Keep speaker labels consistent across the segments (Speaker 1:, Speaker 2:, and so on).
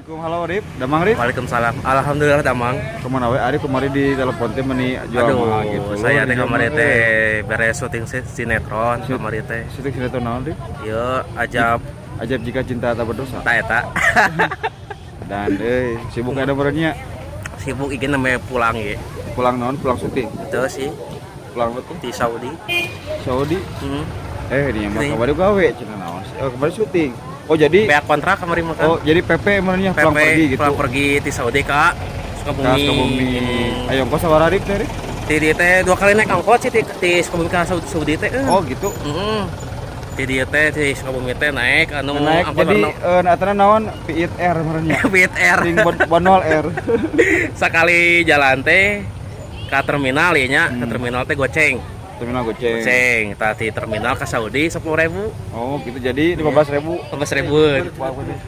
Speaker 1: Assalamualaikum, halo Rip, damang Rip?
Speaker 2: Waalaikumsalam. Alhamdulillah damang.
Speaker 1: Kemana we Arif kemarin di telepon teh meni jual
Speaker 2: Aduh,
Speaker 1: mahal gitu.
Speaker 2: Saya teh
Speaker 1: Jual
Speaker 2: kamari
Speaker 1: mahal.
Speaker 2: Teh beres syuting sinetron kamari teh.
Speaker 1: Syuting sinetron naon, Rip?
Speaker 2: Yo, Ajab.
Speaker 1: Ajab Jika Cinta Tak Berdosa.
Speaker 2: Ta eta.
Speaker 1: Dan sibuk ada berenya.
Speaker 2: Sibuk ingin namanya pulang ya.
Speaker 1: Pulang naon? Pulang syuting.
Speaker 2: Itu sih.
Speaker 1: Pulang betul.
Speaker 2: Di Saudi.
Speaker 1: Saudi. Eh, ini mah
Speaker 2: Ini.
Speaker 1: Kemarin gawe cenah naon sih? Oh, kemarin syuting. Oh, jadi
Speaker 2: Pihak kontrak kamari mah kan.
Speaker 1: Oh, jadi PP emangnya
Speaker 2: PP
Speaker 1: pulang pergi gitu.
Speaker 2: Pulang pergi di Saudi ka Sukabumi.
Speaker 1: Ka Sukabumi. Ayo kok sabaraha Rip teh, Rip?
Speaker 2: Di dieu teh dua kali naik angkot sih di Sukabumi ka Saudi, Saudi teh.
Speaker 1: Oh, gitu.
Speaker 2: Heeh. Di dieu teh di Sukabumi teh naik anu
Speaker 1: Naik
Speaker 2: angkot
Speaker 1: jadi
Speaker 2: warna
Speaker 1: nah, naon Piit R merenya.
Speaker 2: Piit R.
Speaker 1: Ting bonol R.
Speaker 2: Sekali jalan teh ke terminal ya nya, ke terminal teh goceng.
Speaker 1: Terminal goceng.
Speaker 2: Goceng, tadi terminal ke Saudi 10.000.
Speaker 1: Oh, gitu, jadi 15.000.
Speaker 2: 15.000.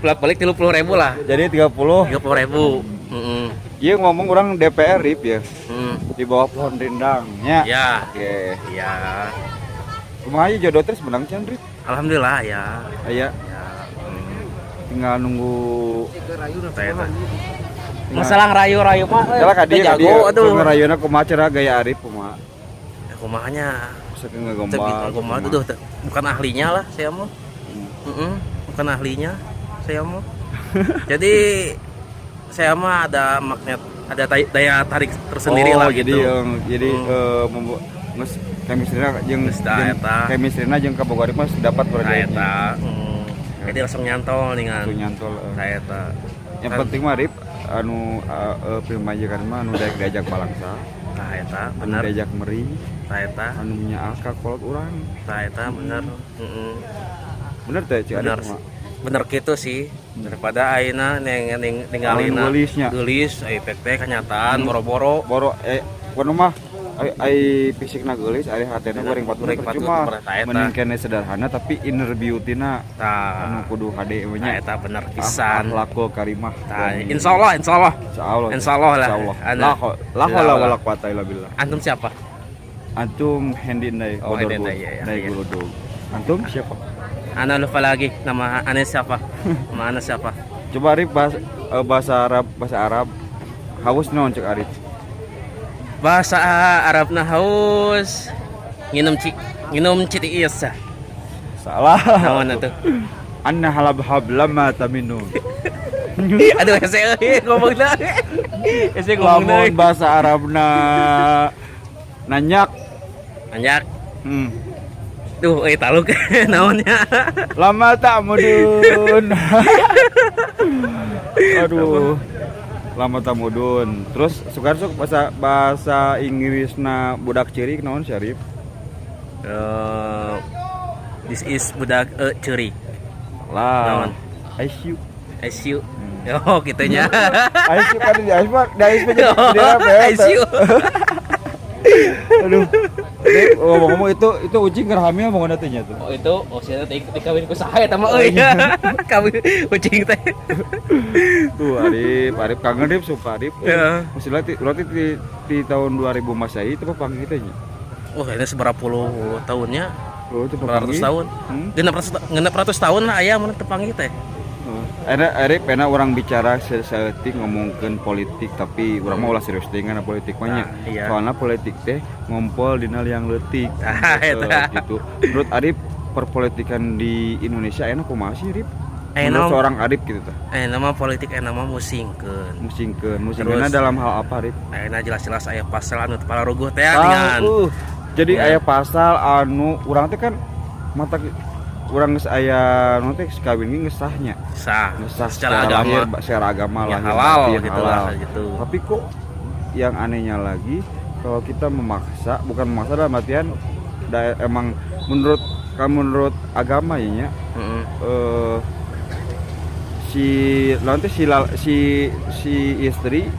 Speaker 2: Bolak balik 30.000 lah.
Speaker 1: Jadi 30.
Speaker 2: 30.000. Heeh.
Speaker 1: Iya, ngomong orang DPR Rip ya. Di bawah pohon rindang nya.
Speaker 2: Ya.
Speaker 1: Oke.
Speaker 2: Ya.
Speaker 1: Kumaha ieu jodoh terus menang can, Rip?
Speaker 2: Alhamdulillah ya.
Speaker 1: Aya
Speaker 2: Ya.
Speaker 1: Tinggal nunggu.
Speaker 2: Tah eta. Masalah ngerayu-rayu mah
Speaker 1: Jalan ka
Speaker 2: teu
Speaker 1: dieu ka
Speaker 2: jago
Speaker 1: dieu.
Speaker 2: aduh.
Speaker 1: Ngerayuna kumaha cara gaya Arif kumaha?
Speaker 2: Ya, kumahanya?
Speaker 1: Bisa
Speaker 2: Teu
Speaker 1: ngegombal.
Speaker 2: Gombal tuh tuh, bukan ahlinya lah saya mah. Heeh, bukan ahlinya saya mah. Jadi saya mah ada magnet, ada daya tarik tersendiri
Speaker 1: oh,
Speaker 2: lah
Speaker 1: jadi
Speaker 2: gitu.
Speaker 1: Yang jadi geus chemistry-na jeung
Speaker 2: Geus dah,
Speaker 1: jeung
Speaker 2: eta.
Speaker 1: Chemistry-na jeung kabogoh Arif mah dapat
Speaker 2: Nah,
Speaker 1: berarti.
Speaker 2: eta. Jadi langsung nyantol dengan.
Speaker 1: Langsung nyantol.
Speaker 2: Nah, eta.
Speaker 1: Yang penting mah Rip anu pamajikan mah anu daek diajak balangsa,
Speaker 2: Nah, eta
Speaker 1: anu
Speaker 2: bener.
Speaker 1: Diajak meri,
Speaker 2: Nah, eta.
Speaker 1: Anu nyaah ka kolot urang.
Speaker 2: Nah, eta bener. Heeh.
Speaker 1: Bener teh Cik
Speaker 2: Bener.
Speaker 1: Arif mah?
Speaker 2: Bener gitu sih. Daripada ayeuna neng ning ninggalina
Speaker 1: Anu geulisnya.
Speaker 2: Geulis ai pek teh kenyataan boro-boro.
Speaker 1: Boro kudu mah ai ai fisikna geulis, ari hatena goreng patut
Speaker 2: Goreng patut,
Speaker 1: percuma.
Speaker 2: eta.
Speaker 1: Mending kene sederhana tapi inner beauty-na
Speaker 2: Tah.
Speaker 1: Anu kudu hade we
Speaker 2: Nah,
Speaker 1: nya.
Speaker 2: eta bener pisan.
Speaker 1: Akhlakul karimah.
Speaker 2: Tah, insyaallah, insyaallah.
Speaker 1: Insyaallah.
Speaker 2: Insyaallah lah.
Speaker 1: Insyaallah.
Speaker 2: Anu.
Speaker 1: La haula wala quwata illa billah.
Speaker 2: Antum siapa?
Speaker 1: Antum Hendy Ndai.
Speaker 2: Oh, Hendy Ndai, iya, iya,
Speaker 1: Ndai
Speaker 2: iya.
Speaker 1: Guludug. Antum siapa?
Speaker 2: Ana lupa lagi nama Ana siapa? Nama Ana siapa?
Speaker 1: Coba Arif bahasa, bahasa Arab, bahasa Arab. Haus naon cek Arif?
Speaker 2: Bahasa Arabna haus nginum ci nginum citiis.
Speaker 1: Salah.
Speaker 2: Naon atuh?
Speaker 1: Anna halab hablama taminum.
Speaker 2: Aduh, hese euy ngomongna. Hese ngomongna.
Speaker 1: Lamun bahasa Arabna nanyak.
Speaker 2: Anjak. Duh, euy taluk naonnya.
Speaker 1: Lama tak mudun. Aduh. Lama tak mudun. Terus suka sok bahasa bahasa Inggrisna budak ceurik naon sih, Arif?
Speaker 2: Eh, this is budak ceurik.
Speaker 1: Lah.
Speaker 2: Naon?
Speaker 1: I see you.
Speaker 2: I see you. Oh, gitunya.
Speaker 1: I see you kan di I see di I see jadi jadi apa ya?
Speaker 2: I see you.
Speaker 1: Aduh. Rip, ngomong-ngomong itu ucing keur hamil mau nya tuh.
Speaker 2: Oh itu, oh sia teh dikawin ku saha eta mah euy. Kawin ucing teh.
Speaker 1: Tuh Arif, Arif kangen Arif, sumpah Arif.
Speaker 2: Ya.
Speaker 1: Maksudnya berarti di tahun 2000 Masehi itu papanggih kita nya.
Speaker 2: Wah, ini seberapa puluh tahunnya?
Speaker 1: Oh, itu
Speaker 2: Berapa ratus
Speaker 1: papanggih.
Speaker 2: Tahun? 600 tahun lah aya mun tepanggih teh.
Speaker 1: Oh. Enak Arif, enak urang bicara saeutik ngomongkeun politik, tapi urang mah ulah serius teh ngana politik mah nya.
Speaker 2: Nah, iya.
Speaker 1: Soalnya politik teh ngompol dina liang leutik.
Speaker 2: Nah,
Speaker 1: Gitu,
Speaker 2: eta.
Speaker 1: Gitu. Menurut Arif perpolitikan di Indonesia enak kumaha sih, Rip?
Speaker 2: Enak.
Speaker 1: Menurut seorang Arif gitu tah.
Speaker 2: Nama politik enak mah musingkeun.
Speaker 1: Musingkeun, musingkeunna
Speaker 2: Terus.
Speaker 1: Dalam hal apa, Rip?
Speaker 2: Ayeuna jelas-jelas aya pasal anu teu pararuguh teh
Speaker 1: Ah,
Speaker 2: dengan.
Speaker 1: jadi
Speaker 2: Ya.
Speaker 1: aya pasal anu urang teh kan mata urang geus aya nu teh kawin ge geus sahnya.
Speaker 2: Sah.
Speaker 1: Geus sah
Speaker 2: secara agama.
Speaker 1: Lahir, secara agama
Speaker 2: Ya,
Speaker 1: lahir
Speaker 2: halal
Speaker 1: batin,
Speaker 2: gitu lah
Speaker 1: halal.
Speaker 2: Gitu.
Speaker 1: Tapi kok yang anehnya lagi kalau kita memaksa, bukan memaksa dalam artian emang menurut kamu, menurut agama ya nya, si nanti si si istri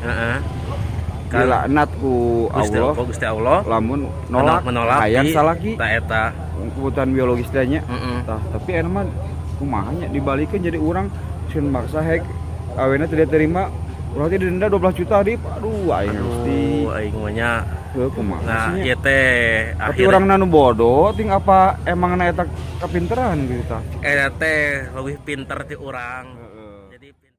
Speaker 1: dilaknat ku
Speaker 2: Gusti
Speaker 1: Allah
Speaker 2: ku Gusti Allah
Speaker 1: lamun nolak
Speaker 2: menolak
Speaker 1: hayang
Speaker 2: di
Speaker 1: salaki
Speaker 2: ta eta.
Speaker 1: Kebutuhan biologis teh nya.
Speaker 2: Heeh.
Speaker 1: Tah, tapi enak mah kumaha nya dibalikin jadi urang sun maksa hek awena tidak terima, urang teh didenda 12 juta di aduh aing Gusti.
Speaker 2: Aduh, aing mah nya.
Speaker 1: Heuh, kumaha
Speaker 2: Nah,
Speaker 1: sih nya?
Speaker 2: ieu teh
Speaker 1: Tapi
Speaker 2: akhir
Speaker 1: urang nu bodoh ting apa emang na eta kapinteran gitu tah.
Speaker 2: Eta teh leuwih pinter ti urang.